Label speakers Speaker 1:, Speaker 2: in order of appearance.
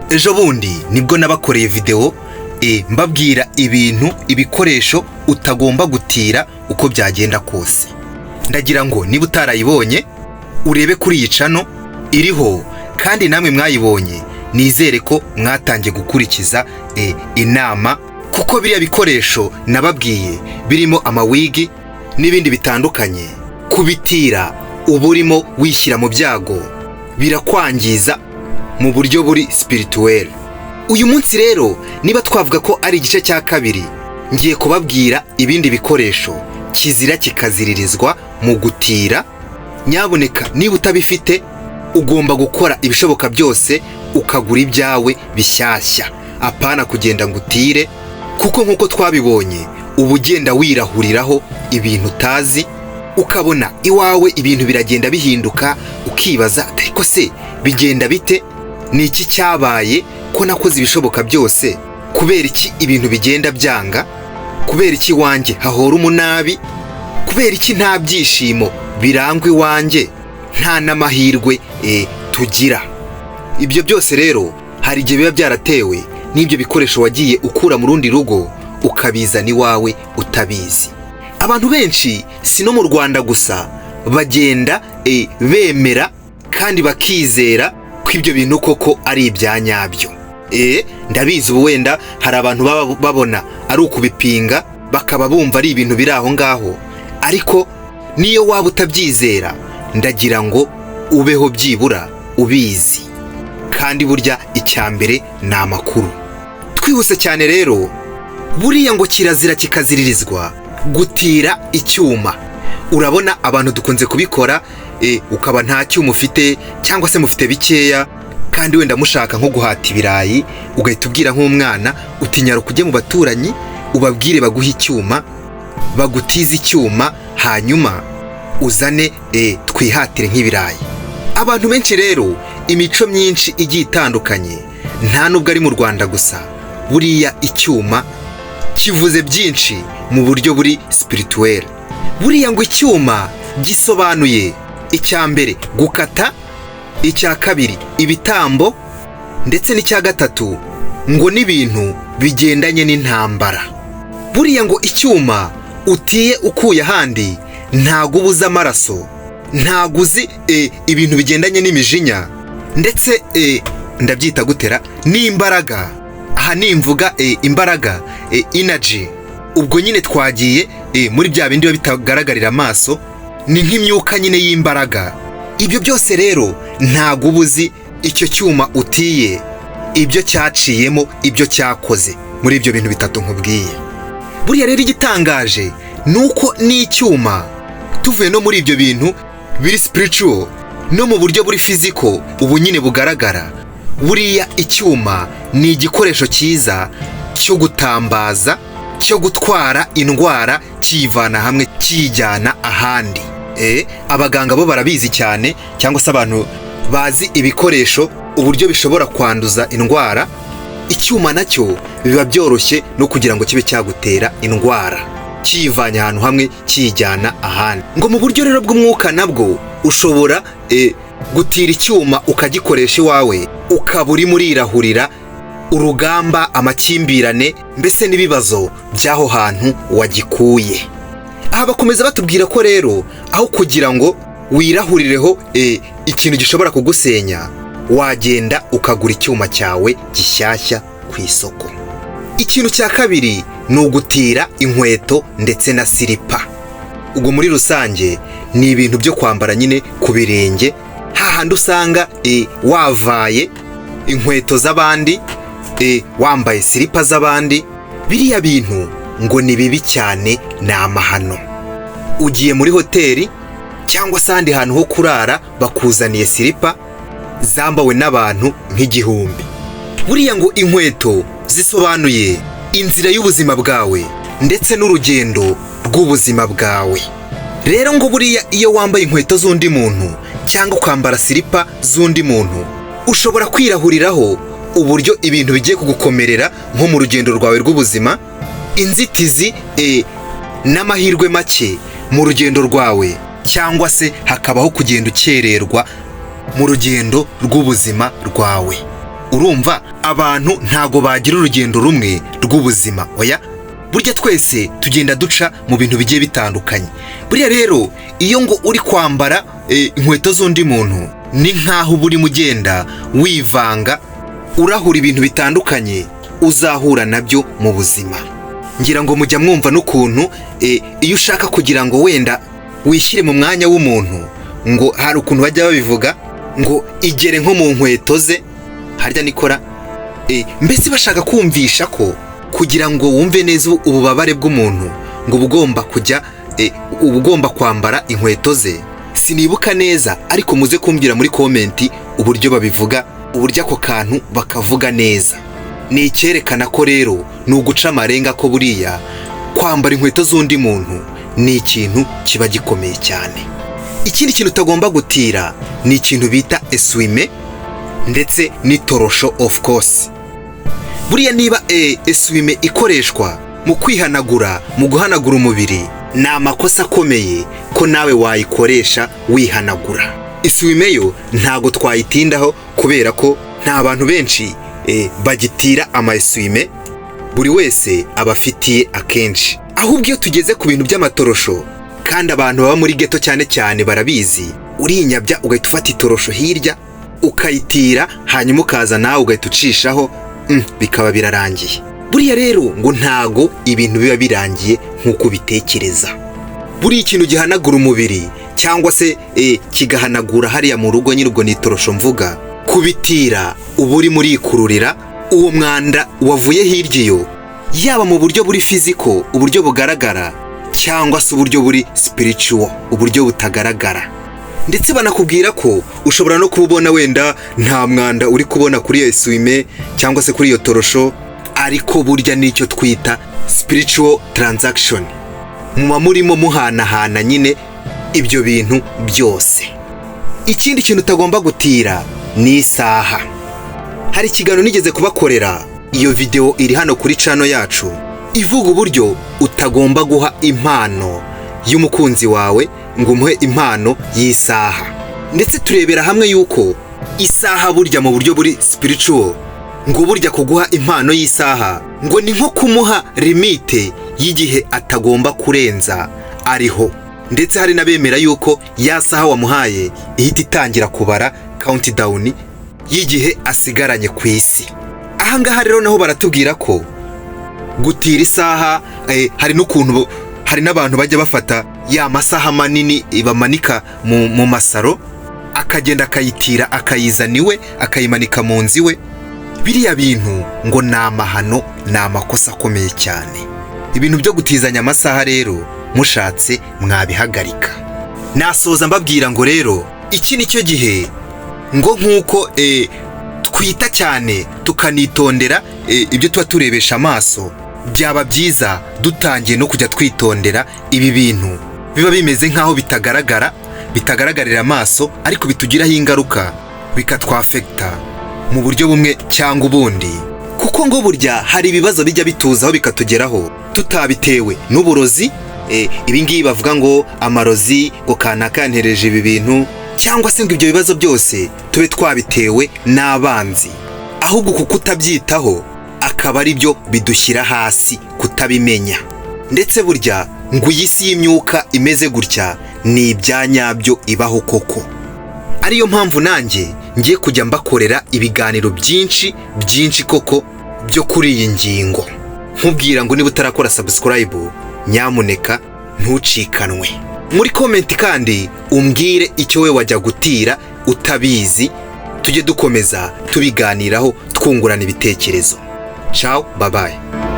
Speaker 1: Ejo bundi nibwo nabakoreye videwo mbabwira ibintu, ibikoresho utagomba gutira uko byagenda kose. Ndagira ngo niba utarayibonye urebe kuri iyi channel iriho, kandi namwe mwayibonye nizere ko mwatangiye gukurikiza inama, kuko biriya bikoresho nababwiye birimo amawigi n'ibindi bitandukanye, kubitira uba urimo wishyira mu byago, birakwangiza mu buryo buri spirituel. Uyu munsi rero, niba twavuga ko ari igice cya kabiri, ngiye kubabwira ibindi bikoresho kizira kikaziririzwa mu gutira. Nyabuneka, niba utabifite ugomba gukora ibishoboka byose ukagura ibyawe bishyashya, apana kugenda ngo utire, kuko nk'uko twabibonye uba ugenda wirahuriraho ibintu utazi, ukabona iwawe ibintu biragenda bihinduka, ukibaza ariko se bigenda bite? Ni iki cyabaye ko nakoze ibishoboka byose? Kubera iki ibintu bigenda byanga? Kubera iki iwanjye hahora umunabi? Kubera iki nta byishimo birangwa iwanjye, nta n'amahirwe tugira? Ibyo byose rero hari igihe biba byaratewe n'ibyo bikoresho wagiye ukura mu rundi rugo ukabizana iwawe utabizi. Abantu benshi, si no mu Rwanda gusa, bagenda bemera kandi bakizera ko ibyo bintu koko ari ibya nyabyo. Ndabizi, ubu wenda hari abantu baba babona ari ukubipinga, bakaba bumva ari ibintu biri aho ngaho, ariko niyo waba utabyizera, ndagira ngo ubeho byibura ubizi. Kandi burya icya mbere ni amakuru. Twihuse cyane rero, buriya ngo kirazira kikaziririzwa gutira icyuma. Urabona abantu dukunze kubikora, ukaba nta cyuma ufite cyangwa se mufite bikeya, kandi wenda mushaka nko guhata ibirayi, ugahita ubwira nk'umwana uti: "Nyaruka ujye mu baturanyi ubabwire baguhe icyuma, bagutize icyuma, hanyuma uzane twihatire nk'ibirayi." Abantu benshi rero, imico myinshi igiye itandukanye, nta nubwo ari mu Rwanda gusa, buriya icyuma kivuze byinshi mu buryo buri spirituel. Buriya ngo icyuma gisobanuye icya mbere gukata, icya kabiri ibitambo, ndetse n'icya gatatu ngo n'ibintu bigendanye n'intambara. Buriya ngo icyuma utiye ukuye ahandi ntago uba uzi amaraso, ntago uzi ibintu bigendanye n'imijinya, ndetse ndabyita gutera n'imbaraga. Aha nimvuga imbaraga, energy, ubwo nyine twagiye muri bya bindi biba bitagaragarira amaso, ni nk'imyuka nyine y'imbaraga. Ibyo byose rero ntago uba uzi icyo cyuma utiye ibyo cyaciyemo, ibyo cyakoze muri ibyo bintu bitatu nkubwiye. Buriya rero igitangaje ni uko n'icyuma, tuvuye no muri ibyo bintu biri spiritual, no mu buryo buri physical, ubu nyine bugaragara, buriya icyuma ni igikoresho cyiza cyo gutambaza, cyo gutwara indwara kiyivana hamwe kiyijyana ahandi. Abaganga bo barabizi cyane, cyangwa se abantu bazi ibikoresho uburyo bishobora kwanduza indwara. Icyuma nacyo biba byoroshye no kugira ngo kibe cyagutera indwara kiyivanye ahantu hamwe kiyijyana ahandi. Ngo mu buryo rero bw'umwuka nabwo ushobora gutira icyuma ukagikoresha iwawe, ukaba urimo urirahurira urugamba, amakimbirane, mbese n'ibibazo by'aho hantu wagikuye. Aha bakomeza batubwira ko rero aho kugira ngo wirahurireho ikintu gishobora kugusenya, wagenda ukagura icyuma cyawe gishyashya ku isoko. Ikintu cya kabiri ni ugutira inkweto ndetse na silipa. Ubwo muri rusange ni ibintu byo kwambara nyine ku birenge, hahandi usanga wavaye inkweto z'abandi, wambaye silipa z'abandi. Biriya bintu ngo ni bibi cyane, ni amahano. Ugiye muri hoteli cyangwa se ahandi hantu ho kurara, bakuzaniye silipa zambawe n'abantu nk'igihumbi. Buriya ngo inkweto zisobanuye inzira y'ubuzima bwawe ndetse n'urugendo rw'ubuzima bwawe. Rero ngo buriya iyo wambaye inkweto z'undi muntu cyangwa ukambara silipa z'undi muntu, ushobora kwirahuriraho uburyo ibintu bigiye kugukomerera nko mu rugendo rwawe rw'ubuzima, inzitizi n'amahirwe make mu rugendo rwawe, cyangwa se hakabaho kugenda ukererwa mu rugendo rw'ubuzima rwawe. Urumva, abantu ntago bagira urugendo rumwe rw'ubuzima, oya. Burya twese tugenda duca mu bintu bigiye bitandukanye. Buriya rero iyo ngo uri kwambara inkweto z'undi muntu, ni nk'aho uba urimo ugenda wivanga, urahura ibintu bitandukanye uzahura nabyo mu buzima. Ngira ngo mujya mwumva n'ukuntu iyo ushaka kugira ngo wenda wishyire mu mwanya w'umuntu, ngo hari ukuntu bajya babivuga ngo igere nko mu nkweto ze harya nikora. Mbese bashaka kumvisha ko kugira ngo wumve neza ububabare bw'umuntu, ngo uba ugomba kujya uba ugomba kwambara inkweto ze. Sinibuka neza, ariko muze kumbwira muri comment uburyo babivuga, uburyo ako kantu bakavuga neza. Ni icyerekana ko rero ni uguca amarenga ko buriya kwambara inkweto z'undi muntu ni ikintu kiba gikomeye cyane. Ikindi kintu utagomba gutira ni ikintu bita essuie-main ndetse n'itorosho, of course. Buriya niba essuie-main ikoreshwa mu kwihanagura, mu guhanagura umubiri, ni amakosa akomeye ko nawe wayikoresha wihanagura. Essuie-main yo ntabwo twayitindaho kubera ko nta bantu benshi bagitira ama essuie-main, buri wese aba afitiye akenshi. Ahubwo iyo tugeze ku bintu by'amatorosho, kandi abantu baba muri ghetto cyane cyane barabizi, urinyabya ugahita ufata itorosho hirya ukayitira, hanyuma ukaza nawe ugahita ucishaho, bikaba birarangiye. Buriya rero ngo ntago ibintu biba birangiye nk'uko ubitekereza. Buriya ikintu gihanagura umubiri cyangwa se kigahanagura hariya mu rugo nyine, ubwo ni itorosho mvuga, kubitira uba urimo urikururira uwo mwanda wavuye hirya iyo, yaba mu buryo buri physical, uburyo bugaragara, cyangwa se uburyo buri spiritual, uburyo butagaragara. Ndetse banakubwira ko ushobora no kuba ubona wenda nta mwanda uri kubona kuri iyo essuie-main cyangwa se kuri iyo torosho, ariko burya nicyo twita spiritual transaction, muba murimo muhanahana nyine ibyo bintu byose. Ikindi kintu utagomba gutira ni isaha. Hari ikiganiro nigeze kubakorera, iyo videwo iri hano kuri channel yacu, ivuga uburyo utagomba guha impano y'umukunzi wawe, ngo umuhe impano y'isaha. Ndetse turebera hamwe yuko isaha burya mu buryo buri spiritual, ngo burya kuguha impano y'isaha ngo ni nko kumuha limite y'igihe atagomba kurenza ariho. Ndetse hari n'abemera yuko ya saha wamuhaye ihita itangira kubara countdown y'igihe asigaranye ku isi. Ahangaha rero naho baratubwira ko gutira isaha, hari n'ukuntu hari n'abantu bajya bafata ya masaha manini bamanika mu masaro, akagenda akayitira, akayizana iwe, akayimanika mu nzu iwe. Biriya bintu ngo ni amahano, ni amakosa akomeye cyane. Ibintu byo gutizanya amasaha rero mushatse mwabihagarika. Nasoza mbabwira ngo rero iki ni cyo gihe ngo nk'uko twita cyane tukanitondera ibyo tuba turebesha amaso, byaba byiza dutangiye no kujya twitondera ibi bintu biba bimeze nk'aho bitagaragara, bitagaragarira amaso, ariko bitugiraho ingaruka, bikatwaffecta mu buryo bumwe cyangwa ubundi. Kuko ngo burya hari ibibazo bijya bituzaho, bikatugeraho tutabitewe n'uburozi, ibi ngibi bavuga ngo amarozi, ngo kanaka yantereje ibi bintu, cyangwa se ngo ibyo bibazo byose tube twabitewe n'abanzi, ahubwo kuko utabyitaho akaba ari byo bidushyira hasi, kutabimenya. Ndetse burya ngo iyi si y'imyuka imeze gutya ni ibya nyabyo, ibaho koko. Ariyo mpamvu nanjye ngiye kujya mbakorera ibiganiro byinshi byinshi koko byo kuri iyi ngingo, nkubwira ngo niba utarakora subscribe, nyamuneka ntucikanwe. Muri comment kandi umbwire icyo we wajya gutira utabizi, tujye dukomeza tubiganiraho, twungurana ibitekerezo. Ciao, bye bye.